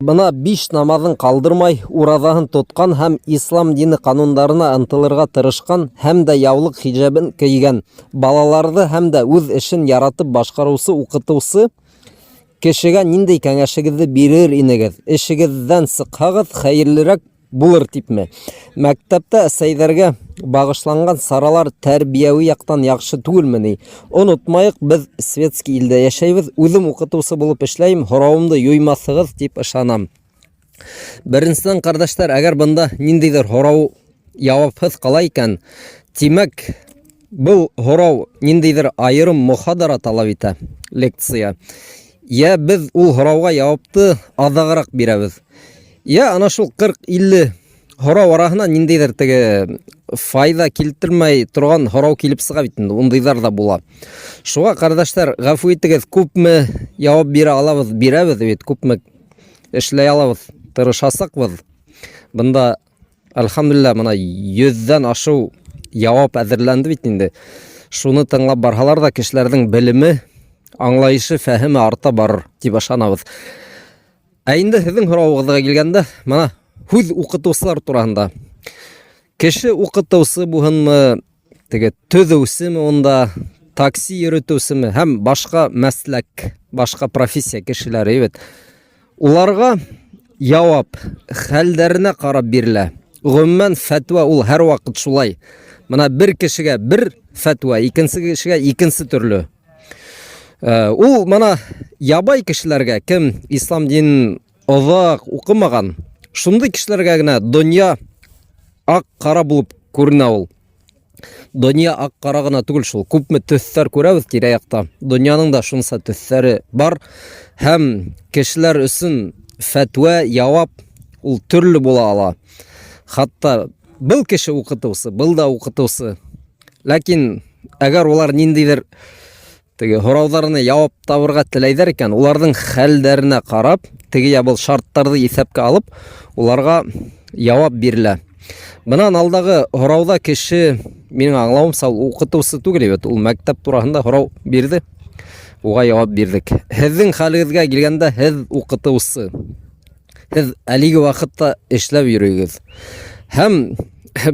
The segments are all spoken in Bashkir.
Бына биш намаҙын ҡалдырмай, ураҙаһын тотҡан һәм ислам дине ҡанундарына ынтылырға тырышҡан һәм дә яулыҡ хиҗәбен кейгән, балаларҙы һәм дә үҙ эшен яратып башҡарыусы уҡытыусы кешегә ниндәй кәңәшегеҙҙе бирер инегеҙ? Эшегеҙҙән сыҡһағыҙ, хәйерлерәк булыр типме? Мәктәптә әсәйҙәргә бағышланған саралар тәрбиәүи яҡтан яҡшы түгелме ни? Онотмайыҡ, беҙ светский илдә йәшәйбеҙ. Үҙем уҡытыусы булып эшләйем, һорауымды юймаҫһығыҙ тип ышанам. Беренсенән, ҡәрҙәштәр, әгәр бында ниндәйҙер һорау яуапһыҙ ҡала икән, тимәк, был һорау ниндәйҙер айырым мохадара талап итә, лекция. Йә беҙ ул һорауға яуапты аҙағыраҡ бирәбеҙ. Йә ана шул 40-50 һорау араһынан ниндәйҙер теге файҙа килтермәй торған һорау килеп сыға бит инде, ундайҙар ҙа була. Шуға, ҡәрҙәштәр, ғәфү итегеҙ, күпме яуап бирә алабыҙ, бирәбеҙ бит, күпме эшләй алабыҙ, тырышасаҡбыҙ. Бында, әлхәмдүлилләһ, бына йөҙҙән ашыу яуап әҙерләнде бит инде. Шуны тыңлап барһалар ҙа кешеләрҙең белеме, аңлайышы, фәһеме арта барыр тип ышанабыҙ. Ә инде һеҙҙең һорауығыҙға килгәндә, мына һүҙ уҡытыусылар тураһында. Кеше уҡытыусы булһынмы, теге төҙөүсеме унда, такси йөрөтөүсеме һәм башҡа мәсләк, башҡа профессия кешеләре бит. Уларға яуап хәлдәренә ҡарап бирелә. Ғөмүмән, фәтүә ул һәр ваҡыт шулай. Мына бер кешегә бер фәтүә, икенсе кешегә икенсе төрлө. Ул мына ябай кешеләргә, кем ислам динен оҙаҡ уҡымаған, шундай кешеләргә генә донъя аҡ-ҡара булып күренә ул. Донъя аҡ-ҡара ғына түгел шул, күпме төҫтәр күрәбеҙ тирә-яҡта. Донъяның да шунса төҫтәре бар һәм кешеләр өсөн фәтүә, яуап ул төрлө була ала. Хатта был кеше уҡытыусы, был да уҡытыусы. Ләкин әгәр улар ниндәйҙер теге һорауҙарына яуап табырға теләйҙәр икән, уларҙың хәлдәренә ҡарап, теге я был шарттарҙы иҫәпкә алып, уларға яуап бирелә. Бынан алдағы һорауҙа кеше, минең аңлауымса, ул уҡытыусы түгел бит, ул мәктәп тураһында һорау бирҙе. Уға яуап бирҙек. Һеҙҙең хәлегеҙгә килгәндә, һеҙ уҡытыусы. Һеҙ әлеге ваҡытта эшләп йөрөйгөҙ. Һәм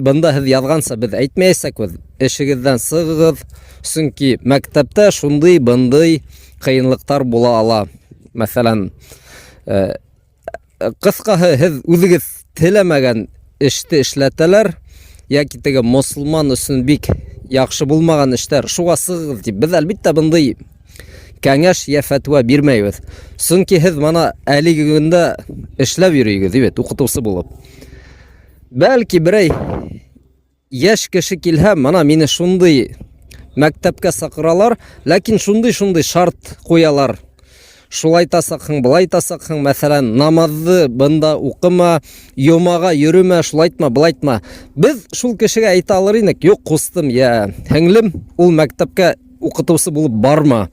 бында һеҙ яҙғанса беҙ әйтмәйәсәкбеҙ, эшегеҙҙән сығығыҙ, сөнки мәктәптә шундый бындый ҡыйынлыҡтар була ала. Мәҫәлән, э, ҡыҫҡаһы, һеҙ үҙегеҙ теләмәгән эште эшләтәләр, яки теге мосолман өсөн бик яҡшы булмаған эштәр, шуға сығығыҙ тип. Беҙ әлбиттә бындый кәңәш йә фәтүә бирмәйбеҙ. Сөнки һеҙ мана әлеге көндә эшләп йөрөйгөҙ, бит, уҡытыусы булып. Бәлки берәй йәш кеше килһә, мана мине шундый мәктәпкә саҡыралар, ләкин шундый-шундый шарт ҡуялар. Шулай итасаҡһың, былай итасаҡһың, мәҫәлән, намаҙҙы бында уҡыма, йомаға йөрөмә, шулай итмә, былай итмә. Беҙ шул кешегә әйтә алыр инек, юҡ, ҡустым, йә һеңлем, ул мәктәпкә уҡытыусы булып барма.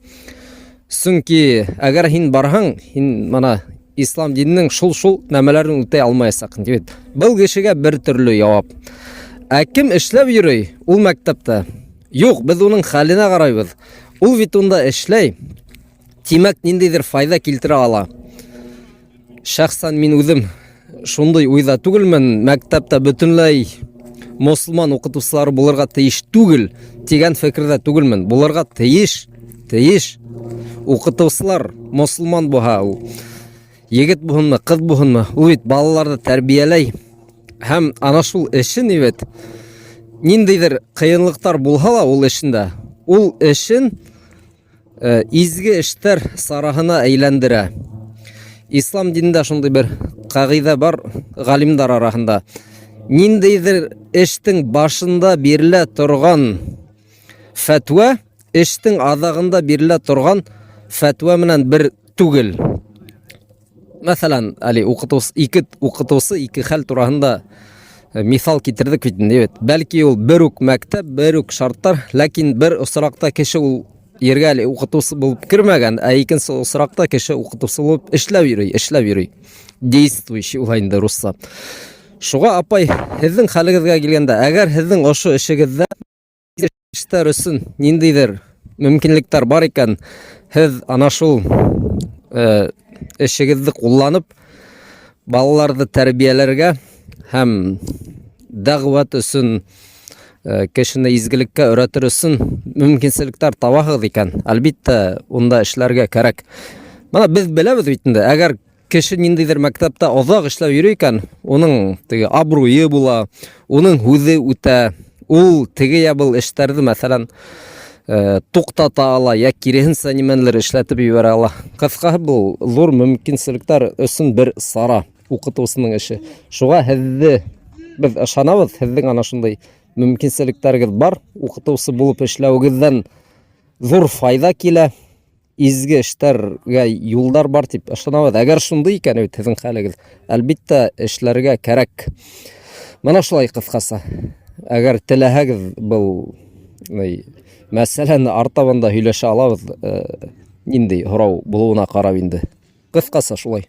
Сөнки әгәр һин барһаң, һин мына ислам диненең шул-шул нәмәләрен үтәй алмаясаҡһың тип бит. Был кешегә бер төрлө яуап. Ә кем эшләп йөрөй ул мәктәптә? Юҡ, беҙ уның хәленә ҡарайбыҙ. Ул бит унда эшләй. Тимәк, ниндәйҙер файҙа килтерә ала. Шәхсән мин үҙем шундый уйҙа түгелмен, мәктәптә бөтөнләй мосолман уҡытыусылары булырға тейеш түгел тигән фекерҙә түгелмен. Булырға тейеш, тейеш. Уҡытыусылар мосолман булһа, ул егет булһынмы, ҡыҙ булһынмы, ул бит балаларҙы тәрбиәләй. Һәм ана шул эшен бит ниндәйҙер ҡыйынлыҡтар булһа ла ул эшендә, ул эшен изге эштәр сараһына әйләндерә. Ислам динендә шундый бер ҡағиҙә бар ғалимдар араһында. Ниндәйҙер эштең башында бирелә торған фәтүә эштең аҙағында бирелә торған фәтүә менән бер түгел. Мәҫәлән, әле уҡытыусы, ике уҡытыусы ике хәл тураһында миҫал китерҙек бит инде, бит. Бәлки ул бер үк мәктәп, бер үк шарттар, ләкин бер осраҡта кеше ул ергә әле уҡытыусы булып кермәгән, ә икенсе осраҡта кеше уҡытыусы булып эшләп йөрөй, эшләп йөрөй. Действующий улай инде русса. Шуға, апай, һеҙҙең хәлегеҙгә килгәндә, әгәр һеҙҙең ошо эшегеҙҙә эштәр өсөн ниндәйҙер мөмкинлектәр бар икән, һеҙ ана шул эшегеҙҙе ҡулланып, Балаларҙы тәрбиәләргә һәм дәғүәт өсөн э, кешене изгелеккә өйрәтер өсөн мөмкинселектәр табаһығыҙ икән, әлбиттә, унда эшләргә кәрәк. Бына беҙ беләбеҙ бит инде, әгәр кеше ниндәйҙер мәктәптә оҙаҡ эшләп йөрөй икән, уның теге абруйы була, уның һүҙе үтә, ул теге йә был эштәрҙе, мәҫәлән, э, туҡтата ала, йә киреһенсә нимәнелер эшләтеп ебәрә ала. Ҡыҫҡаһы, был ҙур мөмкинселектәр өсөн бер сара уҡытыусының эше. Шуға һеҙҙе беҙ ышанабыҙ, һеҙҙең ана шундай мөмкинселектәрегеҙ бар, уҡытыусы булып эшләүегеҙҙән ҙур файҙа килә, изге эштәргә юлдар бар тип ышанабыҙ. Әгәр шундай икән бит һеҙҙең хәлегеҙ, әлбиттә, эшләргә кәрәк. Бына шулай ҡыҫҡаса. Әгәр теләһәгеҙ, был ни, мәсьәләне артабан да һөйләшә алабыҙ, э, ниндәй һорау булыуына ҡарап инде. Ҡыҫҡаса шулай.